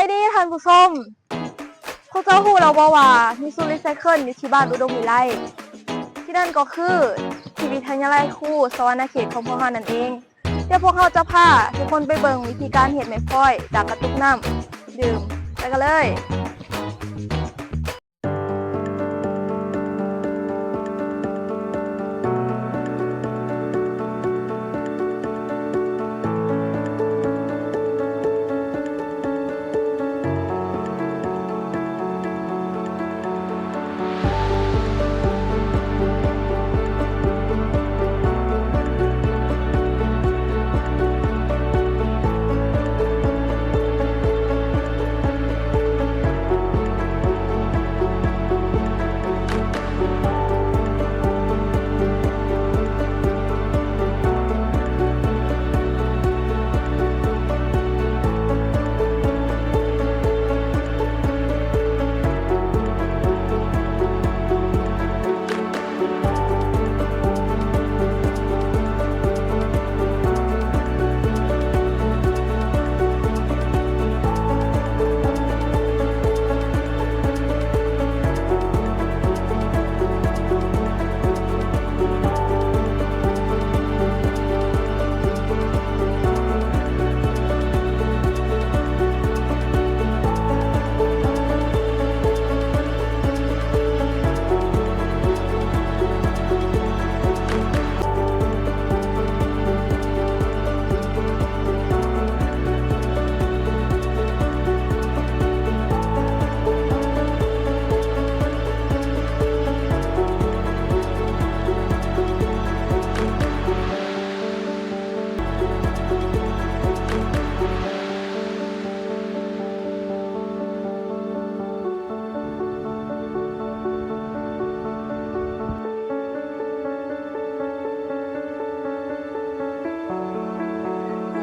ສະບາຍດີທ່ານຜູ້ຊົມ, ພວກເຈົ້າຮູ້ແລ້ວບໍ່ວ່າມີສູນຣີໄຊເຄິນຢູ່ທີ່ບ້ານອຸດົມວິໄລ? ທີ່ນັ້ນກໍຄືທີ່ວິທະຍາໄລຄູສະຫວັນນະເຂດຂອງພວກເຮົານັ້ນເອງ. ດຽວພວກເຮົາຈະພາທຸກຄົນໄປເບິ່ງວິທີການເຮັດໄມ້ຟອຍຈາກກະຕຸກນ້ຳດື່ມ. ໄປກັນເລີຍ.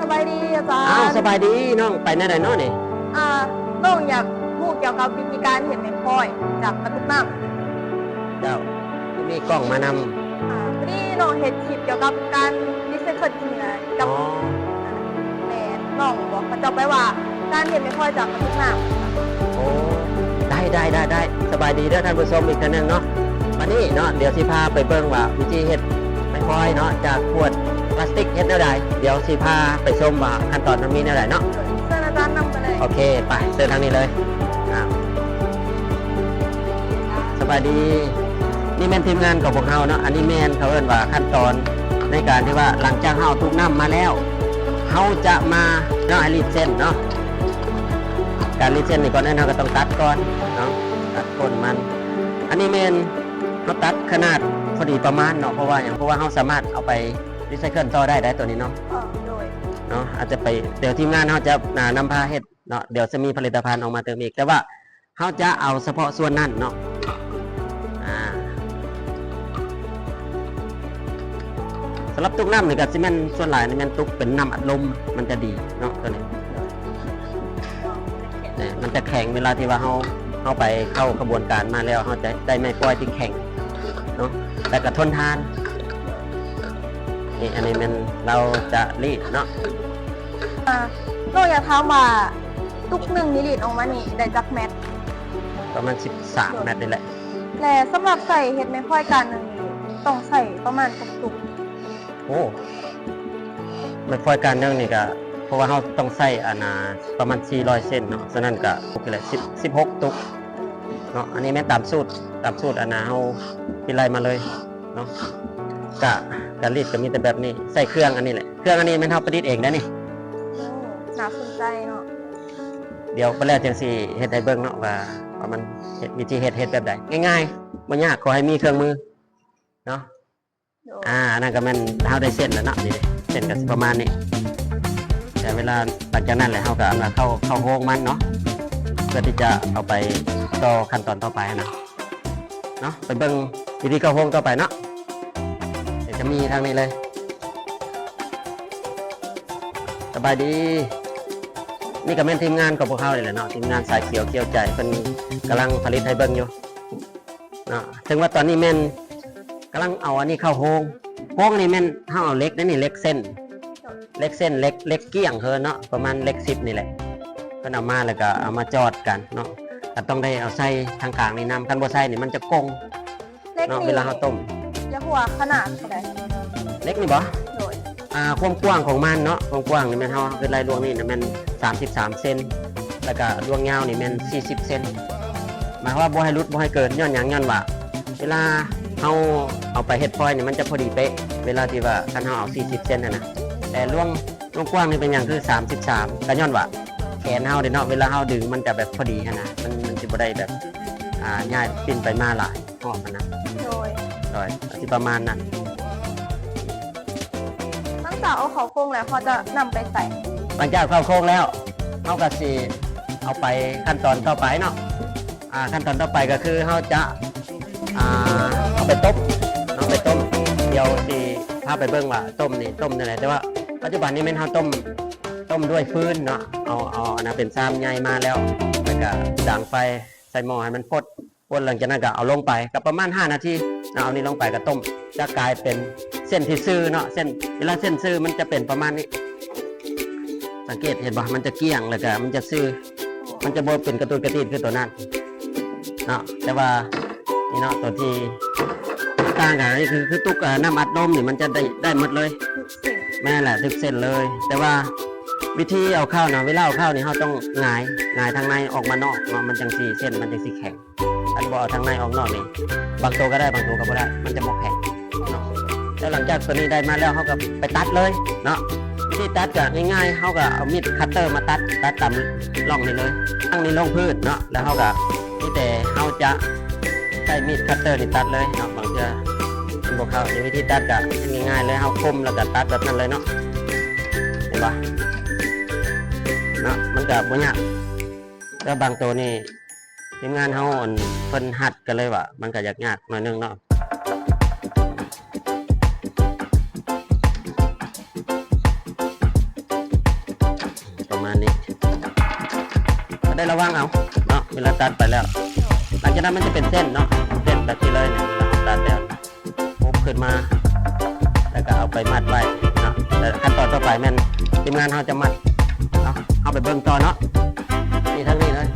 ສະບາຍດີອາຈານ. ອ້າວ ສະບາຍດີນ້ອງ, ໄປແນວໃດເນາະນີ້? ອ່າ ນ້ອງຢາກຮູ້ກ່ຽວກັບວິທີການເຮັດໄມ້ຟອຍຈາກກະຕຸກນ້ຳ. ເຈົ້າ ຄືມີກ້ອງມານຳ. ອ່າ ພໍດີນ້ອງເຮັດຄລິບກ່ຽວກັບການຣີໄຊເຄິນຂອງນີ້ແຫຼະ ກັບ ອໍ ແມ່ນ ນ້ອງບອກເຂົາເຈົ້າໄປວ່າການເຮັດໄມ້ຟອຍຈາກກະຕຸກນ້ຳ. ໂອ້ ໄດ້ ໄດ້ ໄດ້ ໄດ້. ສະບາຍດີເດີທ່ານຜູ້ຊົມອີກເທື່ອໜຶ່ງເນາະ. ບັດນີ້ເນາະ ດຽວຊິພາໄປເບິ່ງວ່າວິທີເຮັດໄມ້ຟອຍເນາະ ຈາກຂວດພລາສຕິກເຮັດແນວໃດ. ດຽວຊິພາໄປຊົມວ່າຂັ້ນຕອນມັນມີແນວໃດເນາະ. ເຊີນອາຈານນຳໄປເລີຍ. ໂອເຄ ໄປ ເຊີນທາງນີ້ເລີຍ. ອ່າ ສະບາຍດີ. ນີ້ແມ່ນທີມງານຂອງພວກເຮົາເນາະ. ອັນນີ້ແມ່ນເຂົາເອີ້ນວ່າຂັ້ນຕອນໃນການທີ່ວ່າ ຫຼັງຈາກເຮົາເອົາຕຸກນ້ຳມາແລ້ວ ເຮົາຈະມາເນາະ ໃຫ້ລີດເສັ້ນເນາະ. ການລີດເສັ້ນນີ້ ກ່ອນອື່ນເຮົາກໍຕ້ອງຕັດກ່ອນເນາະ, ຕັດກົ້ນມັນ. ອັນນີ້ແມ່ນເຮົາຕັດຂະໜາດພໍດີປະມານເນາະ. ເພາະວ່າຫຍັງ? ເພາະວ່າເຮົາສາມາດເອົາໄປຣີໄຊເຄິນຕໍ່ໄດ້ ໄດ້ໂຕນີ້ເນາະ. ເອີ ໂດຍ ເນາະ ອາດຈະໄປ ດຽວທີມງານເຮົາຈະ ນຳພາເຮັດ ເນາະ. ດຽວຈະມີຜະລິດຕະພັນອອກມາເຕີມອີກ ແຕ່ວ່າເຮົາຈະເອົາສະເພາະສ່ວນນັ້ນເນາະ. ອ່າ ສຳລັບຕຸກນ້ຳນີ້ກໍຊິແມ່ນ ສ່ວນຫຼາຍນີ້ແມ່ນຕຸກເປັນນ້ຳອັດລົມ ມັນຈະດີເນາະ ໂຕນີ້. ເອີ ມັນຈະແຂງ ເວລາທີ່ວ່າເຮົາ ເຮົາໄປເຂົ້າຂະບວນການມາແລ້ວ ເຮົາຈະໄດ້ໄມ້ຟອຍທີ່ແຂງເນາະ ແລ້ວກໍທົນທານ. ນີ້ ອັນນີ້ແມ່ນລາວຈະລີດເນາະ. ອ່າ ນ້ອງຢາກຖາມວ່າ ຕຸກໜຶ່ງນີ້ລີດອອກມານີ້ໄດ້ຈັກແມັດ? ປະມານສິບສາມແມັດນີ້ແຫຼະ. ແລະ ສຳລັບໃຊ້ເຮັດໄມ້ຟອຍກ້ານໜຶ່ງນີ້ ຕ້ອງໃຊ້ປະມານຈັກຕຸກ? ໂອ້ ໄມ້ຟອຍກ້ານໜຶ່ງນີ້ກະ ເພາະວ່າເຮົາຕ້ອງໃຊ້ ອັນນ່າ ປະມານສີ່ຮ້ອຍເສັ້ນເນາະ, ສະນັ້ນກະ ໂອເຄແຫຼະ ສິບ ສິບຫົກຕຸກເນາະ. ອັນນີ້ແມ່ນຕາມສູດ ຕາມສູດ ອັນນ່າ ເຮົາຄິດໄລ່ມາເລີຍ. ເນາະ ກະ ການລີດກໍມີແຕ່ແບບນີ້ ໃຊ້ເຄື່ອງອັນນີ້ແຫຼະ. ເຄື່ອງອັນນີ້ແມ່ນເຮົາປະດິດເອງໄດ໋ນີ້. ໂອ້ ໜ້າສົນໃຈເນາະ. ດຽວໄປແລ້ວຈັ່ງຊິເຮັດໃຫ້ເບິ່ງເນາະ ວ່າ ວ່າມັນເຮັດ ວິທີເຮັດ ເຮັດແບບໃດ. ງ່າຍໆ ບໍ່ຍາກ, ຂໍໃຫ້ມີເຄື່ອງມືເນາະ. ໂດຍ ອ່າ ອັນນັ້ນກໍແມ່ນເຮົາໄດ້ເສັ້ນແລ້ວເນາະ. ນີ້ເດ້ ເສັ້ນກໍຊິປະມານນີ້. ແຕ່ເວລາ ຫຼັງຈາກນັ້ນແຫຼະ ເຮົາກໍເອົາມາເຂົ້າ ເຂົ້າໂຮງມັນເນາະ ເພື່ອທີ່ຈະເອົາໄປຕໍ່ຂັ້ນຕອນຕໍ່ໄປຫັ້ນນະ. ເນາະ ໄປເບິ່ງວິທີເຂົ້າໂຮງຕໍ່ໄປເນາະ. ດຽວຈະມີທາງນີ້ເລີຍ. ສະບາຍດີ. ນີ້ກໍແມ່ນທີມງານຂອງພວກເຮົານີ້ແຫຼະເນາະ, ທີມງານສາຍຂຽວກ່ຽວໃຈ ເພິ່ນກຳລັງຜະລິດໃຫ້ເບິ່ງຢູ່ເນາະ. ເຖິງວ່າຕອນນີ້ແມ່ນກຳລັງເອົາອັນນີ້ເຂົ້າໂຮງ. ໂຮງນີ້ແມ່ນເຮົາເອົາເຫຼັກເດ້ນີ້ ເຫຼັກເສັ້ນ ເຫຼັກເສັ້ນ ເຫຼັກ ເຫຼັກກ້ຽງເຮີເນາະ, ປະມານເຫຼັກສິບນີ້ແຫຼະ. ເພິ່ນເອົາມາແລ້ວກໍເອົາມາຈອດກັນເນາະ ກໍຕ້ອງໄດ້ເອົາໃສ່ທາງກາງນີ້ນຳ ຄັນບໍ່ໃສ່ນີ້ມັນຈະກົງ ເຫຼັກເນາະ ນີ້ ເວລາເຮົາຕົ້ມ ຢາກຮູ້ວ່າຂະໜາດເທົ່າໃດ? ເຫຼັກນີ້ບໍ່? ໂດຍ ອ່າ ຄວາມກວ້າງຂອງມັນເນາະ ຄວາມກວ້າງນີ້ແມ່ນເຮົາ ເຮົາເຮັດໄລ່ລວງນີ້ນະແມ່ນສາມສິບສາມເຊັນ ແລ້ວກະລວງຍາວນີ້ແມ່ນສີ່ສິບເຊັນ ໝາຍຄວາມວ່າບໍ່ໃຫ້ຫຼຸດ ບໍ່ໃຫ້ເກີນ ຍ້ອນຫຍັງ? ຍ້ອນວ່າເວລາເຮົາເອົາໄປເຮັດຟອຍນີ້ ມັນຈະພໍດີເປະ ເວລາທີ່ວ່າຄັນເຮົາເອົາສີ່ສິບເຊັນຫັ້ນນະ ແຕ່ລວງ ລວງກວ້າງນີ້ເປັນຫຍັງຄືສາມສິບສາມ ກໍຍ້ອນວ່າແຂນເຮົາເດ້ເນາະ ເວລາເຮົາດຶງມັນຈະແບບພໍດີຫັ້ນນະ ມັນ ມັນຊິບໍ່ໄດ້ແບບ ອ່າ ຍ້າຍປິ່ນໄປມາຫຼາຍຮອບຫັ້ນນະ ໂດຍ ໂດຍ ກໍຊິປະມານນັ້ນ. ຫຼັງຈາກເອົາເຂົ້າໂຄງແລ້ວ ເຮົາຈະນຳໄປໃສ? ຫຼັງຈາກເຂົ້າໂຄງແລ້ວ ເຮົາກໍຊິເອົາໄປຂັ້ນຕອນຕໍ່ໄປເນາະ ອ່າ ຂັ້ນຕອນຕໍ່ໄປກໍຄືເຮົາຈະ ອ່າ ເອົາໄປຕົ້ມເນາະ ໄປຕົ້ມ ດຽວຊິພາໄປເບິ່ງວ່າຕົ້ມນີ້ຕົ້ມແນວໃດ ແຕ່ວ່າປັດຈຸບັນນີ້ແມ່ນເຮົາຕົ້ມ ຕົ້ມດ້ວຍຟືນເນາະ ເອົາ ເອົາອັນນັ້ນເປັນຊາມໃຫຍ່ມາແລ້ວ ແລ້ວກະດັງໄຟໃສ່ໝໍ້ໃຫ້ມັນຟົດ ຟົດ ຫຼັງຈາກນັ້ນກະເອົາລົງໄປ ກະປະມານຫ້ານາທີເນາະ ເອົານີ້ລົງໄປກະຕົ້ມ ຈະກາຍເປັນເສັ້ນທີ່ຊື່ເນາະ ເສັ້ນ ເວລາເສັ້ນຊື່ມັນຈະເປັນປະມານນີ້ ສັງເກດເຫັນບໍ່ ມັນຈະກ້ຽງ ແລ້ວກະມັນຈະຊື່ ມັນຈະບໍ່ເປັນກະຕຸດກະຕິດຄືໂຕນັ້ນເນາະ ແຕ່ວ່ານີ້ເນາະ ໂຕທີ່ຕ່າງກັນນີ້ຄື ຄືຕຸກ ເອີ ນ້ຳອັດລົມນີ້ ມັນຈະໄດ້ ໄດ້ໝົດເລີຍ ແມ່ນແຫຼະ ຖືກເສັ້ນເລີຍ ແຕ່ວ່າວິທີເອົາເຂົ້ານະ ເວລາເອົາເຂົ້ານີ້ ເຮົາຕ້ອງຫງາຍ ຫງາຍທາງໃນອອກມານອກເນາະ ມັນຈັ່ງຊິ ເສັ້ນມັນຈັ່ງຊິແຂງ ຄັນບໍ່ເອົາທາງໃນອອກນອກນີ້ ບາງໂຕກໍໄດ້ ບາງໂຕກໍບໍ່ໄດ້ ມັນຈະບໍ່ແຂງເນາະ ແລ້ວຫຼັງຈາກໂຕນີ້ໄດ້ມາແລ້ວ ເຮົາກໍໄປຕັດເລີຍເນາະ ວິທີຕັດກໍງ່າຍໆ ເຮົາກໍເອົາມີດຄັດເຕີມາຕັດ ຕັດຕາມຮ່ອງນີ້ເລີຍ ຕັ້ງນີ້ລົງພື້ນເນາະ ແລ້ວເຮົາກໍມີແຕ່ເຮົາຈະໃຊ້ມີດຄັດເຕີນີ້ຕັດເລີຍເນາະ ບາງເທື່ອມັນບໍ່ເຂົ້າ ນີ້ວິທີຕັດກໍງ່າຍໆເລີຍ ເຮົາຄົມແລ້ວກໍຕັດແບບນັ້ນເລີຍເນາະ ເຫັນບໍ່ເນາະ ມັນກໍບໍ່ຍາກ ແຕ່ບາງໂຕນີ້ ທີມງານເຮົາ ອັນ ເພິ່ນຮັດກໍເລີຍວ່າ ມັນກໍຍາກໆໜ້ອຍໜຶ່ງເນາະ ປະມານນີ້ ກໍໄດ້ລະວັງເອົາເນາະ ເວລາຕັດໄປແລ້ວ ຫຼັງຈາກນັ້ນມັນຈະເປັນເສັ້ນເນາະ ເສັ້ນແບບນີ້ເລີຍ ເວລາເຮົາຕັດແລ້ວ ປຸບຂຶ້ນມາ ແລ້ວກໍເອົາໄປມັດໄວ້ເນາະ ແລ້ວຂັ້ນຕອນຕໍ່ໄປແມ່ນທີມງານເຮົາຈະມັດ ເອົາ ເຮົາໄປເບິ່ງຕໍ່ເນາະ ນີ້ທາງນີ້ເລີຍ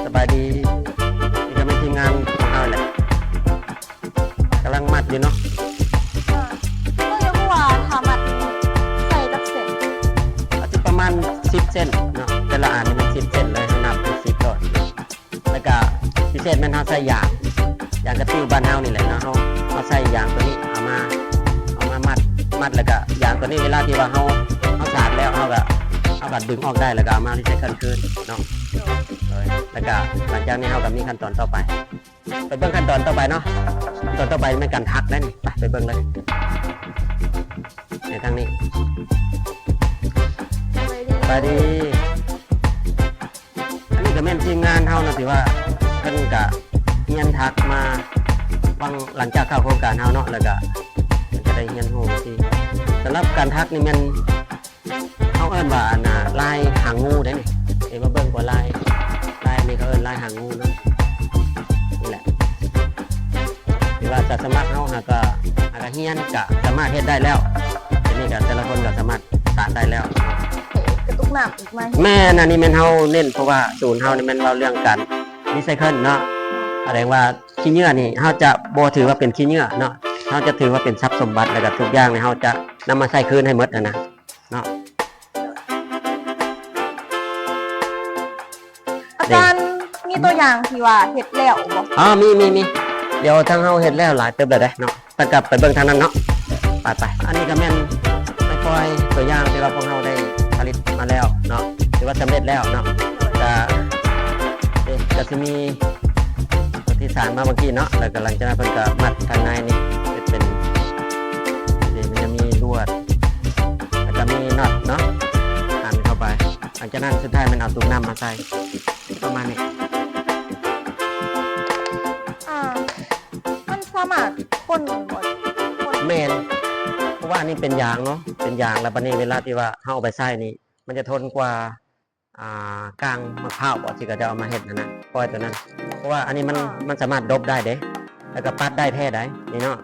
ສະບາຍດີ ນີ້ກໍແມ່ນທີມງານຂອງເຮົາແຫຼະ ກຳລັງມັດຢູ່ເນາະ ອ່າ ກໍຢາກຮູ້ວ່າຖ້າມັດນີ້ໃສ່ຈັກເສັ້ນ? ອາດຈະປະມານສິບເສັ້ນເນາະ ແຕ່ລະອັນນີ້ມັນສິບເສັ້ນເລີຍ ເຮົານັບເປັນສິບໂລດ ແລ້ວກະພິເສດແມ່ນເຮົາໃສ່ຢາງ ຢາງກະຕິວບ້ານເຮົານີ້ແຫຼະເນາະ ເຮົາ ເຮົາໃສ່ຢາງໂຕນີ້ເອົາມາ ເອົາມາມັດ ມັດແລ້ວກະຢາງໂຕນີ້ ເວລາທີ່ວ່າເຮົາ ເຮົາສານແລ້ວ ເຮົາກະ ເຮົາກະດຶງອອກໄດ້ ແລ້ວກະເອົາມາຣີໄຊເຄິນຄືນເນາະ ໂດຍ ແລ້ວກະຫຼັງຈາກນີ້ເຮົາກະມີຂັ້ນຕອນຕໍ່ໄປ ໄປເບິ່ງຂັ້ນຕອນຕໍ່ໄປເນາະ ຂັ້ນຕອນຕໍ່ໄປແມ່ນການຖັກໄດ໋ນີ້ ໄປ ໄປເບິ່ງເລີຍ ໃນທາງນີ້ ສະບາຍດີ ສະບາຍດີ ອັນນີ້ກໍແມ່ນທີມງານເຮົານະ ທີ່ວ່າເພິ່ນກະຮຽນຖັກມາຫວ່າງ ຫຼັງຈາກເຂົ້າໂຄງການເຮົາເນາະ ແລ້ວກະເພິ່ນກະໄດ້ຮຽນຮູ້ວິທີ ສຳລັບການຖັກນີ້ແມ່ນ ເຮົາເອີ້ນວ່າ ອັນນ່າ ລາຍຫາງງູເດ້ນີ້ ເອີ ມາເບິ່ງກວ່າລາຍ ລາຍນີ້ເຂົາເອີ້ນລາຍຫາງງູເນາະ ນີ້ແຫຼະ ຫຼືວ່າອາສາສະໝັກເຮົາຫາກະ ຫາກະຮຽນກະສາມາດເຮັດໄດ້ແລ້ວ ດຽວນີ້ກະແຕ່ລະຄົນກະສາມາດສານໄດ້ແລ້ວ ກະຕຸກນ້ຳອີກໃໝ່ ແມ່ນ ອັນນີ້ແມ່ນເຮົາເນັ້ນ ເພາະວ່າສູນເຮົານີ້ແມ່ນເວົ້າເລື່ອງການຣີໄຊເຄິນເນາະ ສະແດງວ່າຂີ້ເຫຍື້ອນີ້ເຮົາຈະບໍ່ຖືວ່າເປັນຂີ້ເຫຍື້ອເນາະ ເຮົາຈະຖືວ່າເປັນຊັບສົມບັດ ແລ້ວກະທຸກຢ່າງນີ້ເຮົາຈະນຳມາໃຊ້ຄືນໃຫ້ໝົດຫັ້ນນະ ເນາະ ອາຈານ ມີຕົວຢ່າງທີ່ວ່າເຮັດແລ້ວບໍ່? ອໍ ມີ ມີ ມີ ດຽວທາງເຮົາເຮັດແລ້ວຫຼາຍເຕີບແລ້ວເດ້ເນາະ ແຕ່ກັບໄປເບິ່ງທາງນັ້ນເນາະ ໄປໆ ອັນນີ້ກໍແມ່ນໄມ້ຟອຍຕົວຢ່າງທີ່ວ່າພວກເຮົາໄດ້ຜະລິດມາແລ້ວເນາະ ຖືວ່າສຳເລັດແລ້ວເນາະ ກະ ເອ ກະຊິມີ ທີ່ສານມາເມື່ອກີ້ເນາະ ແລ້ວກໍຫຼັງຈາກນັ້ນເພິ່ນກໍມັດທາງໃນນີ້ເຮັດເປັນ ນີ້ ມັນຈະມີລວດ ແລ້ວກໍມີນັອດເນາະ ອັນເຂົ້າໄປ ຫຼັງຈາກນັ້ນສຸດທ້າຍແມ່ນເອົາຕຸກນ້ຳມາໃສ່ ປະມານນີ້ ອ່າ ມັນສາມາດຄົນບໍ່? ຄົນ ແມ່ນ ເພາະວ່າອັນນີ້ເປັນຢາງເນາະ ເປັນຢາງ ແລ້ວບັດນີ້ເວລາທີ່ວ່າເຮົາເອົາໄປໃຊ້ນີ້ ມັນຈະທົນກວ່າ ອ່າ ກ້າງໝາກພ້າວບໍ່ ທີ່ເຂົາເຈົ້າເອົາມາເຮັດຫັ້ນນະ ປ່ອຍໂຕນັ້ນ ເພາະວ່າອັນນີ້ມັນ ອ່າ ມັນສາມາດດົບໄດ້ເດ້ ແລ້ວກໍປັດໄດ້ແທ້ໃດ໋ ນີ້ເນາະ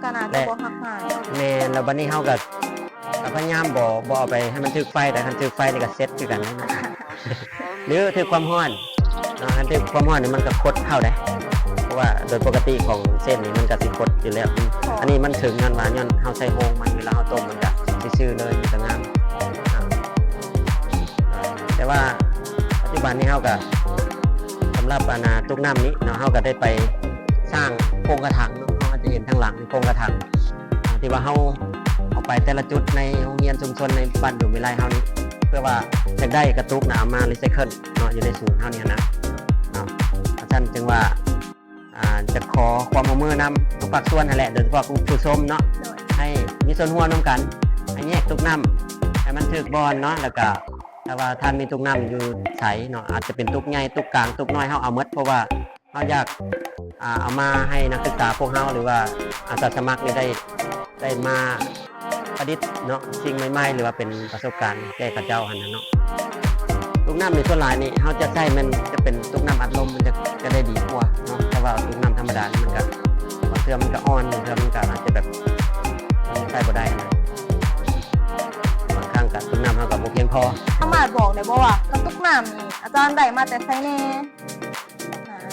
ກໍໜ້າຈະບໍ່ຫັກຫາຍ ແມ່ນ ແລ້ວບັດນີ້ເຮົາກໍ ກໍ ພະຍາຍາມບໍ່ ບໍ່ເອົາໄປໃຫ້ມັນຖືກໄຟ ແຕ່ຄັນຖືກໄຟນີ້ກໍເສັດຄືກັນ ຫຼືຖືກຄວາມຮ້ອນເນາະ. ຄັນຖືກຄວາມຮ້ອນນີ້ມັນກໍຄົດເຂົ້າໄດ້ ເພາະວ່າໂດຍປົກກະຕິຂອງເສັ້ນນີ້ມັນກໍຊິຄົດຢູ່ແລ້ວ. ອັນນີ້ມັນເຖິງຍ້ອນວ່າ ຍ້ອນເຮົາໃສ່ໂຮງມັນ ເວລາເຮົາຕົ້ມມັນກໍຊື່ໆເລີຍ ມັນກໍງາມ. ອ່າ ແຕ່ວ່າປັດຈຸບັນນີ້ເຮົາກໍ ສຳລັບອັນນ່າ ຕຸກນ້ຳນີ້ເນາະ ເຮົາກໍໄດ້ໄປສ້າງໂຄງກະຖາງເນາະ. ເຮົາອາດຈະເຫັນທາງຫຼັງນີ້ໂຄງກະຖາງ ອ່າ ທີ່ວ່າເຮົາເອົາໄປແຕ່ລະຈຸດໃນໂຮງຮຽນຊຸມຊົນໃນບ້ານດົງວິໄລເຮົານີ້ ເພື່ອວ່າຢາກໄດ້ກະຕຸກນະ ເອົາມາຣີໄຊເຄິນເນາະ ຢູ່ໃນສູນເຮົານີ້ນະເນາະ. ຊັ້ນຈຶ່ງວ່າ ອ່າ ຈະຂໍຄວາມຮ່ວມມືນຳທຸກພາກສ່ວນຫັ້ນແຫຼະ ໂດຍສະເພາະຜູ້ຊົມເນາະ ໃຫ້ມີສ່ວນຮ່ວມນຳກັນ ໃຫ້ແຍກຕຸກນ້ຳໃຫ້ມັນຖືກບ່ອນເນາະ. ແລ້ວກະຖ້າວ່າທ່ານມີຕຸກນ້ຳຢູ່ໃສເນາະ ອາດຈະເປັນຕຸກໃຫຍ່ ຕຸກກາງ ຕຸກນ້ອຍ ເຮົາເອົາໝົດ ເພາະວ່າ ເຮົາຢາກ ອ່າ ເອົາມາໃຫ້ນັກສຶກສາພວກເຮົາ ຫຼືວ່າອາສາສະໝັກນີ້ໄດ້ ໄດ້ມາປະດິດເນາະ ສິ່ງໃໝ່ໆ ຫຼືວ່າເປັນປະສົບການແກ່ເຂົາເຈົ້າຫັ້ນນະເນາະ. ຕຸກນ້ຳນີ້ສ່ວນຫຼາຍນີ້ ເຮົາຈະໃຊ້ແມ່ນຈະເປັນຕຸກນ້ຳອັດລົມ ມັນຈະ ຈະໄດ້ດີກວ່າເນາະ. ແຕ່ວ່າຕຸກນ້ຳທຳມະດານີ້ ມັນກະ ບາງເທື່ອມັນກະອ່ອນ ບາງເທື່ອມັນກະອາດຈະແບບ ມັນໃຊ້ບໍ່ໄດ້ນະ. ບາງຄັ້ງກະຕຸກນ້ຳເຮົາກະບໍ່ພຽງພໍ. ສາມາດບອກໄດ້ບໍ່ວ່າ ກະຕຸກນ້ຳນີ້ ອາຈານໄດ້ມາແຕ່ໃສແດ່?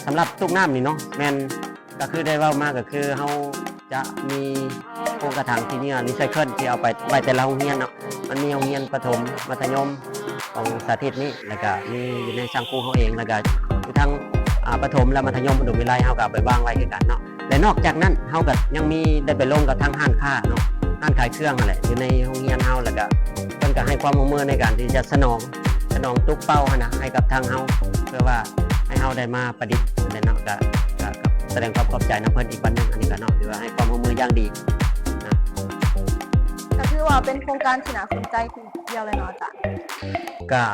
ສຳລັບຕຸກນ້ຳນີ້ເນາະ ແມ່ນ ກໍຄືໄດ້ເວົ້າມາ ກໍຄືເຮົາຈະມີໂຄງກະຖາງທີ່ມີຣີໄຊເຄິນ ທີ່ເອົາໄປໄວ້ແຕ່ລະໂຮງຮຽນເນາະ. ມັນມີໂຮງຮຽນປະຖົມ ມັດທະຍົມຂອງສາທິດນີ້ ແລ້ວກະມີຢູ່ໃນສັງຄູເຮົາເອງ ແລ້ວກະຢູ່ທັງ ອ່າ ປະຖົມ ແລະ ມັດທະຍົມອຸດົມວິໄລ ເຮົາກະເອົາໄປວາງໄວ້ຄືກັນເນາະ. ແລະ ນອກຈາກນັ້ນ ເຮົາກະຍັງມີໄດ້ໄປລົມກັບທາງຮ້ານຄ້າເນາະ ຮ້ານຂາຍເຄື່ອງຫັ້ນແຫຼະ ຢູ່ໃນໂຮງຮຽນເຮົາ ແລ້ວກະເພິ່ນກະໃຫ້ຄວາມຮ່ວມມືໃນການທີ່ຈະສະໜອງ ສະໜອງຕຸກເປົ້າຫັ້ນນະ ໃຫ້ກັບທາງເຮົາ ເພື່ອວ່າໃຫ້ເຮົາໄດ້ມາປະດິດຫັ້ນແຫຼະເນາະ. ກະ ກະ ກະສະແດງຄວາມຂອບໃຈນຳເພິ່ນອີກວັນໜຶ່ງ ອັນນີ້ກະເນາະ ຖືວ່າໃຫ້ຄວາມຮ່ວມມືຢ່າງດີນະ. ກໍຖືວ່າເປັນໂຄງການທີ່ໜ້າສົນໃຈທີດຽວເລີຍເນາະອາຈານ. ກະ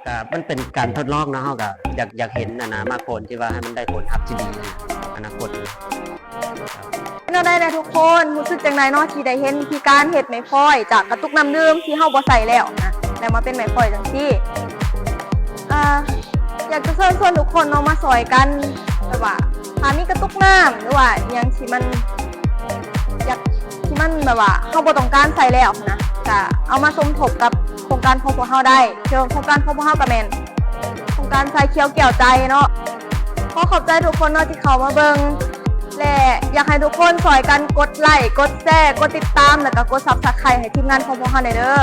ກະມັນເປັນການທົດລອງເນາະ ເຮົາກະຢາກ ຢາກເຫັນອັນນະ ໝາກຜົນທີ່ວ່າໃຫ້ມັນໄດ້ຜົນຮັບທີ່ດີໃນອະນາຄົດ. ເປັນແນວໃດແດ່ທຸກຄົນ? ຮູ້ສຶກຈັ່ງໃດເນາະ ທີ່ໄດ້ເຫັນວິທີການເຮັດໄມ້ຟອຍຈາກກະຕຸກນ້ຳດື່ມທີ່ເຮົາບໍ່ໃຊ້ແລ້ວນະ ແລ້ວມາເປັນໄມ້ຟອຍຈັ່ງຊີ້? ອ່າ ຢາກຈະເຊີນຊວນທຸກຄົນເນາະ ມາຊ່ອຍກັນ ແບບວ່າຖ້າມີກະຕຸກນ້ຳ ຫຼືວ່າອີ່ຫຍັງທີ່ມັນ ຢາກ ທີ່ມັນແບບວ່າເຮົາບໍ່ຕ້ອງການໃຊ້ແລ້ວນະ ກະເອົາມາສົມທົບກັບໂຄງການຂອງພວກເຮົາໄດ້. ເຊິ່ງໂຄງການຂອງພວກເຮົາກະແມ່ນ ໂຄງການຊາຍຂຽວແກ້ວໃຈເນາະ. ຂໍຂອບໃຈທຸກຄົນເນາະທີ່ເຂົ້າມາເບິ່ງ ແລະ ຢາກໃຫ້ທຸກຄົນຊ່ອຍກັນກົດໄລ ກົດແຊ ກົດຕິດຕາມ ແລະກະກົດ Subscribe ໃຫ້ທີມງານຂອງພວກເຮົາແດ່ເດີ.